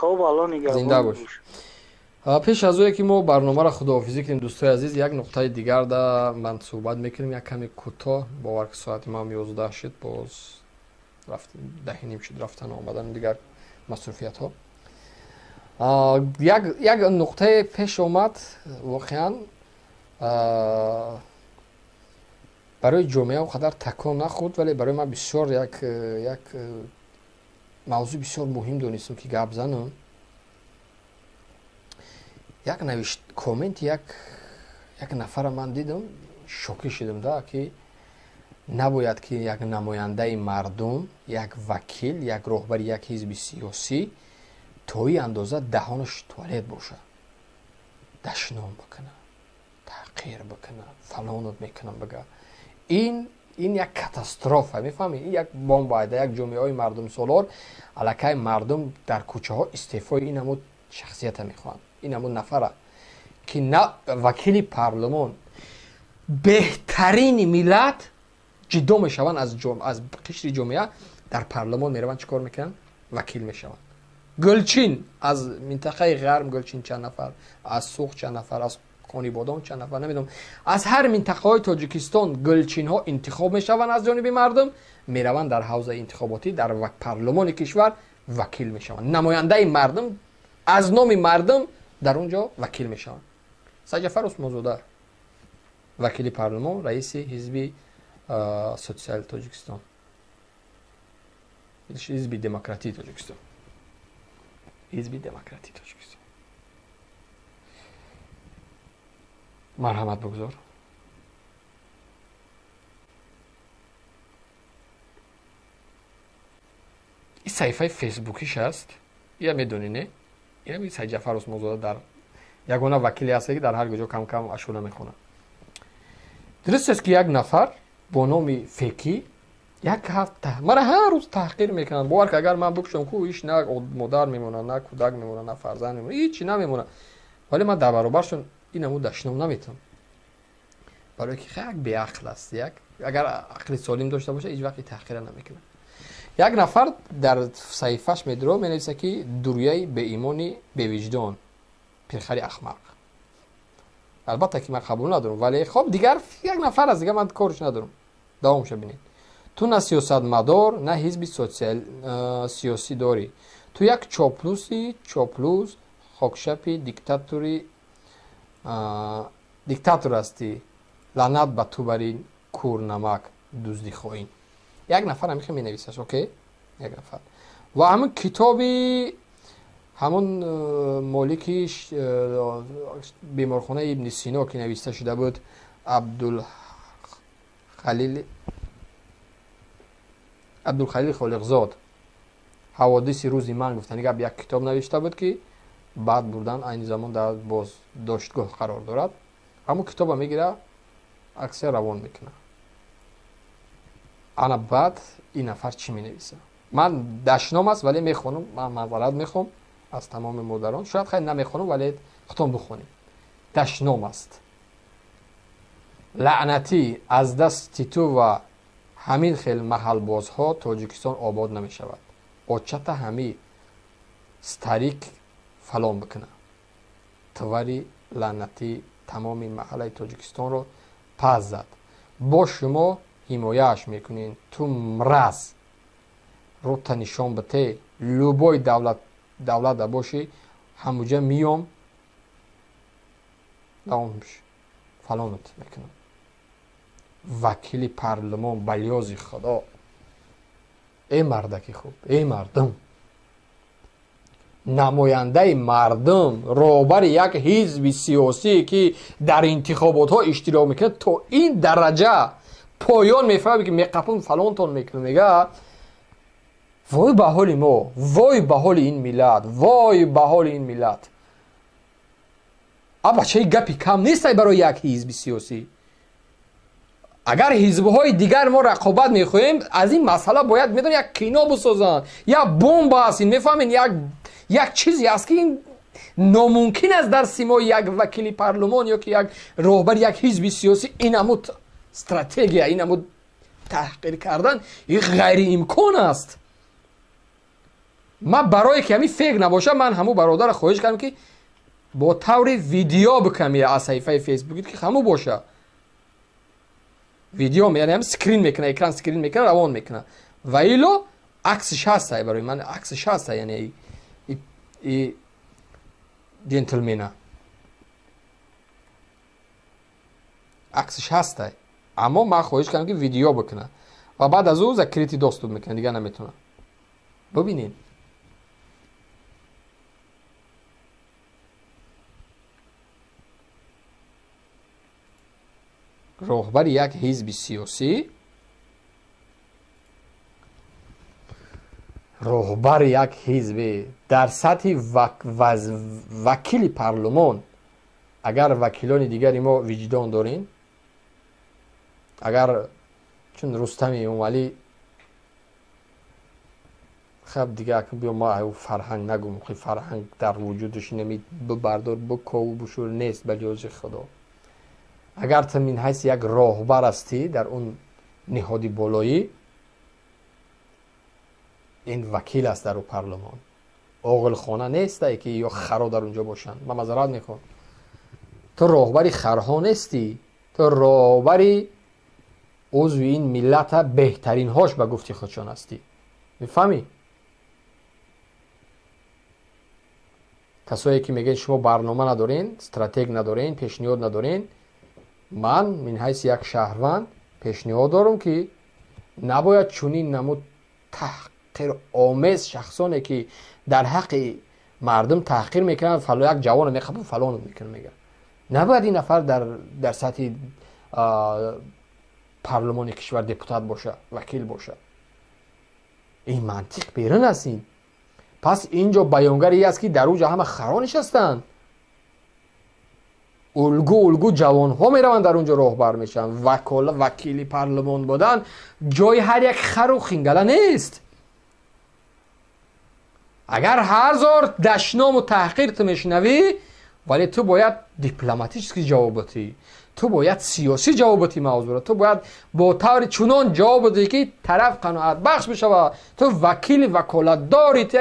Хуб, Аллоҳ нигаҳбон. Зинда бош. Пеш аз ое ки мо барномаро худоҳофизӣ кунем, дӯстои азиз, як нуқтаи дигар да ман суҳбат мекунем, як каме кӯтоҳ. Бовар ки соати маам 11 шуд, боз 10:30 шуд, рафтану омадану дигар масруфиятҳо. Як нуқтае пеш омад, воқеан барои ҷомеа он қадар такон нахӯрд, вале барои ман бисёр як мавзӯи бисёр муҳим донистам ки гап занам. Як навишт коммент як нафара ман дидам, шокӣ шудам, да, ки набояд ки як намояндаи мардум, як вакил, як роҳбари як ҳизби сиёсӣ то ин андоза даҳонаш туалет бошад, дашном бикунад, таҳқир бикунад, фалонот мекунам бага. Ин як катастрофа, мефаҳмед? Ин як бомба, дар як ҷомеаҳои мардумсолор аллакай мардум дар кӯчаҳо истеъфои ин ҳамун шахсията мехоҳанд, ин ҳамун нафара ки на вакили парлумон, беҳтарини миллат ҷидо мешаванд аз қишри ҷомеа, дар парлумон мераванд, чӣ кор мекунанд? Вакил мешаванд. Гулчин аз минтақаи ғарб, Гулчин чанд нафар, аз Суғд чанд нафар, аз Конибодом чанд нафар, намедонам, аз ҳар минтақаҳои Тоҷикистон гулчинҳо интихоб мешаванд аз ҷониби мардум, мераванд дар ҳавзаи интихоботӣ, дар парлумони кишвар вакил мешаванд. Намояндаи мардум аз номи мардум дар он ҷо вакил мешаванд. Сайджафар Усмонзода, вакили парлумон, раиси ҳизби социали Тоҷикистон, ҳизби демократии Тоҷикистон, ҳизби демократии Тоҷикистон. Марҳамат бигзор. Ин саҳифаи фейсбукиш аст, ия медонӣ, не? Ина Сайджафар Усмонзода дар ягона вакиле аст, ки дар ҳар куҷо кам-кам ашула мехонад. Дуруст аст ки як нафар бо номи фекӣ як ҳафта мара ҳар рӯз таҳқир мекунанд. Бовар ки агар ман бикушам, ку ҳеч на модар мемонад, на кӯдак мемонад, на фарзанд мемонад, ҳечи намемонад. Вале ман дар баробаршон ин ҳамун дашном наметавонам, барое ки як беақл аст. Як агар ақли солим дошта бошад, ҳеҷ вақт таҳқира намекунад. Як нафар дар саҳифааш медиро менависа ки дуряи беимони бевиҷдон, пирхари ахмақ. Албатта ки ман қабул надорам, вале хоб дигар як нафар аст, дигар ман корш надорам. Давомша бинед. Ту на сиёсатмадор, на ҳизби сиёсӣ дорӣ. Ту як чоплуси чоплус, хокшапи диктатори диктатор ҳастӣ. Лаънат ба ту бари кӯрнамак, дузди хоин. Як нафар ҳамихе менависаш, окей? Як нафар. Ва ҳамун китоби ҳамун молики беморхонаи Ибни Сино ки нависта шуда буд, Абдулхалил Холиқзод, ҳаводиси рӯзи ман гуфтани гап, як китоб навишта буд ки баъд бурдан айни замон дар боздоштгоҳ қарор дорад. Ҳамун китоба мегира, аксия равон мекунад. Ана баъд ин нафар чӣ менависа? Ман дашном аст, вале мехонам, ман маъзарат мехоҳам аз тамоми модарон. Шояд хайр намехонам, вале худтон бихонед. Дашном аст. Лаънатӣ аз дасти ту ва ҳамин хел маҳалбозҳо Тоҷикистон обод намешавад. Очата ҳами старик фалон бикунад. Твари лаънатӣ тамоми маҳаллаи Тоҷикистонро пас зад. Бо шумо ҳимояаш мекунед. Ту мраз рота нишон бите, любой давлата бошӣ, ҳамуҷа миём, давомш фалонат мекунам. Вакили парлумон, балёзи худо. Эй мардаки хуб, эй мардум, намояндаи мардум, роҳбари як ҳизби сиёсӣ ки дар интихоботҳо иштирок мекунад, то ин дараҷа поён мефаҳмад ки меқапун фалонтон мекунам. Мега вой ба ҳоли мо, вой ба ҳоли ин миллат, вой ба ҳоли ин миллат. А бачаи гапи кам нестай барои як ҳизби сиёсӣ. Агар ҳизбҳои дигар мо рақобат мехоҳем, аз ин масъала бояд медон як кино бисозанд, як бомба аст ин, мефаҳмед, як чизе аст ки ин номумкин аст дар симои як вакили парлумон ё ки як роҳбари як ҳизби сиёсӣ ин ҳамун стратегия, ин ҳамун таҳқир кардан, ин ғайриимкон аст. Ман барое ки ҳамин фейк набошад, ман ҳамун бародарро хоҳиш кардам ки бо таври видео бикунам аз саҳифаи фейсбуки ки ҳамун боша. Видео яъне ҳам скрин мекунад, экран скрин мекунад, равон мекунад. Ва ило аксиш ҳаст барои ман, аксиш ҳаст, яъне и джентльмена аксиш ҳаст, аммо ман хоҳиш кардам ки видео бикунад ва баъд аз ӯ закрытый доступ мекунад, дигар наметавонад. Бибинед. Роҳбари як ҳизби сиёсӣ, роҳбари як ҳизби дар сатҳи вакили парлумон, агар вакилони дигари мо виҷдон дорем, агар чун Рустами Эмомалӣ хаб дига биё ма фарҳанг нагум, фарҳанг дар вуҷудаш нами бибардор, биков, бушур нест ба ҷози Худо. Агар ту мин ҳайси як роҳбар ҳастӣ дар он ниҳоди болоӣ, ин вакил аст дар ӯ парлумон, оғилхона нестае ки ё харо дар унҷо бошанд. Ман мазарат мехоҳам, ту роҳбари харҳо нестӣ, ту роҳбари узви ин миллата беҳтаринҳош ба гуфти худшон ҳастӣ. Мефаҳмӣ? Касое ки мегӯянд шумо барнома надорен, стратег надорен, пешниҳод надорен, ман мин ҳайси як шаҳрванд пешниҳод дорам ки набояд чунин намуд таҳқиромез шахсоне ки дар ҳаққи мардум таҳқир мекунанд, фало як ҷавоно мехабу фалоно мекунанд, мегӯянд набояд ин нафар дар сатҳи парлумони кишвар депутат боша, вакил боша. Ин мантиқ берун аст. Ин пас инҷо баёнгари аст ки дар уҷа ҳама харо нишастанд, улгу улгу ҷавонҳо мераванд дар унҷо роҳбар мешаванд. Вакили парлумон будан ҷои ҳар як хару хингала нест. Агар ҳазор дашному таҳқир ту мешунавӣ, вале ту бояд дипломатически ҷавоб бидиҳӣ, ту бояд сиёсӣ ҷавоб бидиҳӣ мавзӯъро, ту бояд бо таври чунон ҷавоб бидиҳӣ ки тараф қаноатбахш бишавад. Ту вакили ваколатдорӣ, ту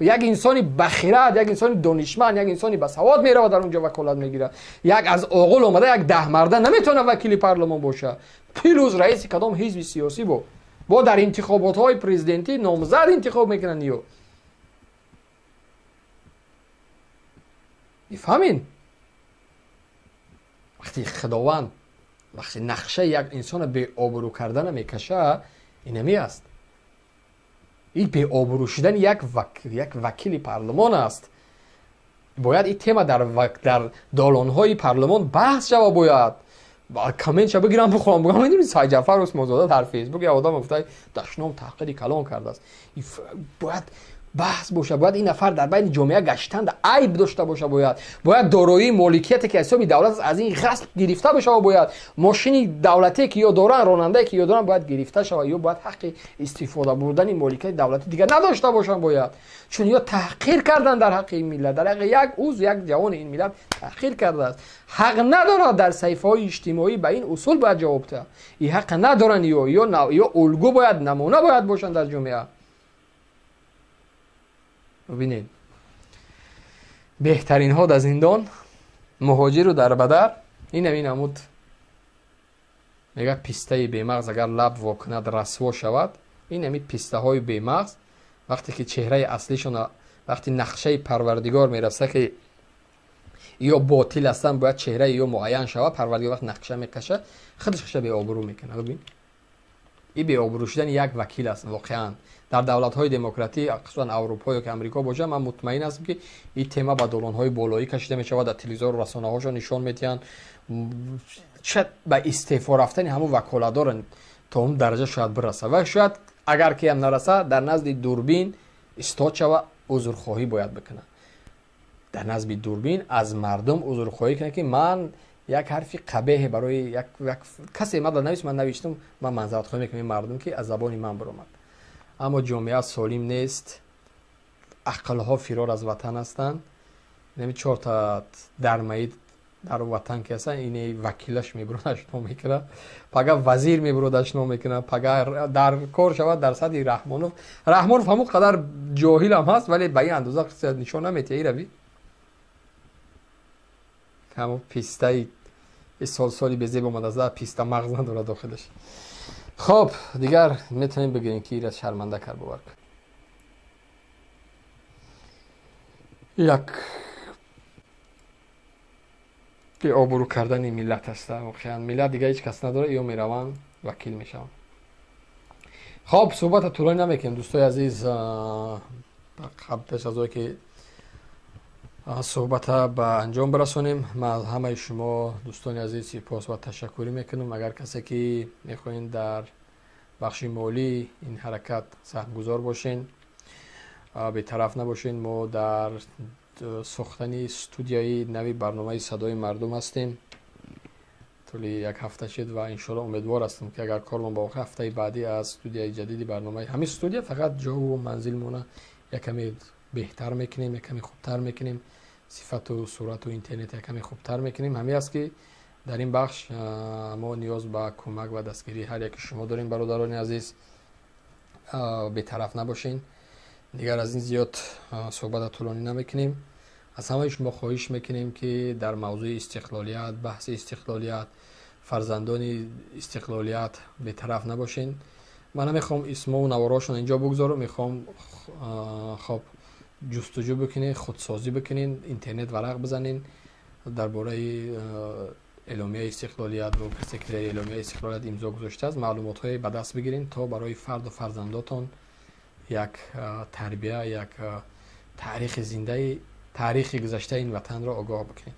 як инсони бахират, як инсони донишманд, як инсони басавод меравад дар унҷо ваколат мегирад. Як аз оғул омада як даҳмарда наметавонад вакили парлумон бошад, плюс раиси кадом ҳизби сиёсӣ бо дар интихоботҳои президентӣ номзад интихоб мекунанд. Ё мефаҳмед? Вақти Худованд вақти нақшаи як инсона беобрӯ кардана мекашад, инами аст. Ин беобрӯ шудани як вакили парлумон аст. Бояд ин тема дар долонҳои парлумон баҳс шава, бояд комментша бигирам бихонам, бигам медонӣ Сайҷафар Усмонзода дар Фейсбук як одам гуфта дашном таҳқири калон кардааст. Бояд баҳс боша, бояд ин нафар дар байни ҷомеа гаштанда айб дошта боша, бояд дороии моликияте ки аз ҳисоби давлат аст аз ин ғасб гирифта бишава, бояд мошини давлатие ки ё доранд, ронандае ки ё доранд бояд гирифта шава, ё бояд ҳаққи истифода бурдани моликияти давлатӣ дигар надошта бошанд бояд. Чун ё таҳқир кардан дар ҳаққи ин миллат, дар ҳаққи як узв, як ҷавони ин миллат таҳқир кардааст. Ҳақ надорад дар саҳифаҳои иҷтимоӣ ба ин усул бояд ҷавоб диҳад. Ин ҳақ надоранд, ё улгу бояд, намуна бояд бошанд дар ҷомеа. Бибинед, беҳтаринҳо дар зиндон, муҳоҷиру дарбадар. Инам ин амуд мегӯяд пистаи бемағз агар лаб вокунад расво шавад. Ин ами пистаҳои бемағз вақте ки чеҳраи аслишон, вақти нақшаи Парвардигор мераса ки ё ботил ҳастанд, бояд чеҳраи ё муайян шавад. Парвардигор вақт нақша мекашад, худаш хаша беобрӯ мекунад. Бибин, ин беобрӯ шудани як вакил аст воқеан. Дар давлатҳои демократӣ, хусусан Аврупо ё ки Амрико бошад, ман мутмаин ҳастам ки ин тема ба долонҳои болоӣ кашида мешавад, дар телевизору расонаҳошон нишон медиҳанд. Шояд ба истеъфо рафтани ҳамун ваколатдор то он дараҷа шояд бирасад ва шояд агар ки ҳам нарасад, дар назди дурбин истод шава, узрхоҳӣ бояд бикунад. Дар назди дурбин аз мардум узрхоҳӣ кунад ки ман як ҳарфи қабеҳе барои як касе ман навист, ман навиштам, ман манзаратхоҳӣ мекунам мардум ки аз забони ман баромад. Аммо ҷомеа солим нест, ақлҳо фирор аз ватан ҳастанд. Нами чорта дармаид Дар ватан ки ҳастан, ини вакилаш мебурад, ашно мекунад, пага вазир мебурад, ашно мекунад, пага дар кор шавад дар сатҳи Раҳмонов. Раҳмонов ҳамон қадар ҷоҳил ҳам ҳаст, вале ба ин андоза қисса нишон наметиҳад. Ираби ҳамон пистаи сол-соли безеб омадааст, писта мағз надорад дохилаш. Хоб, дигар метавонем бигӯем, ки ира шарманда кард, бовар кун. Як обрӯ кардани миллат аст. Воқеан, миллат дигар ҳеҷ кас надорад, ё мераванд, вакил мешаванд. Хоб, суҳбата тӯлонӣ намекунем, дӯстои азиз. Пеш аз оне ки суҳбата ба анҷом бирасонем, ман аз ҳамаи шумо, дӯстони азиз, сипос ва ташаккурӣ мекунам. Агар касе ки мехоҳед дар бахши молии ин ҳаракат саҳмгузор бошен, бетараф набошен, мо дар сохтани студияи нави барномаи «Садои мардум» ҳастем. Тӯли як ҳафта шуд ва иншоалло умедвор ҳастам, ки агар кормон ба охир, ҳафтаи баъдӣ аз студияи ҷадиди барномаи, ҳамин студия фақат ҷову манзилмона якаме беҳтар мекунем, якаме хубтар мекунем, сифату сурату интернет якаме хубтар мекунем. Ҳамин аст, ки дар ин бахш мо ниёз ба кӯмак ва дастгирии ҳар яки шумо дорем. Бародарони азиз, бетараф набошен. Дигар аз ин зиёд суҳбата тӯлонӣ намекунем. Аз ҳамаи шумо хоҳиш мекунем, ки дар мавзӯи истиқлолият, баҳси истиқлолият, фарзандони истиқлолият бетараф набошен. Ман намехоҳам исмову наворҳошон инҷо бигзорам, мехоҳам, хоб, ҷустуҷӯ бикунед, худсозӣ бикунед, интернет варақ бизанед дар бораи эъломияи истиқлолият ва касе ки дар эъломияи истиқлолият имзо гузоштааст, маълумотҳое ба даст бигиред, то барои фарду фарзандотон як тарбия, як таърихи зиндаи таърихи гузаштаи ин ватанро огоҳ бикунед.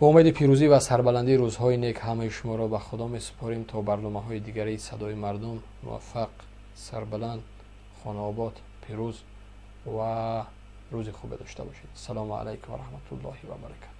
Бо умеди пирӯзӣ ва сарбаландии рӯзҳои нек ҳамаи шуморо ба Худо месупорем то барномаҳои дигари «Садои мардум». Муваффақ, сарбаланд, хонаобод, пирӯз ва рӯзи хубе дошта бошед. Ассалому алайкум ва раҳматуллоҳи ва баракату.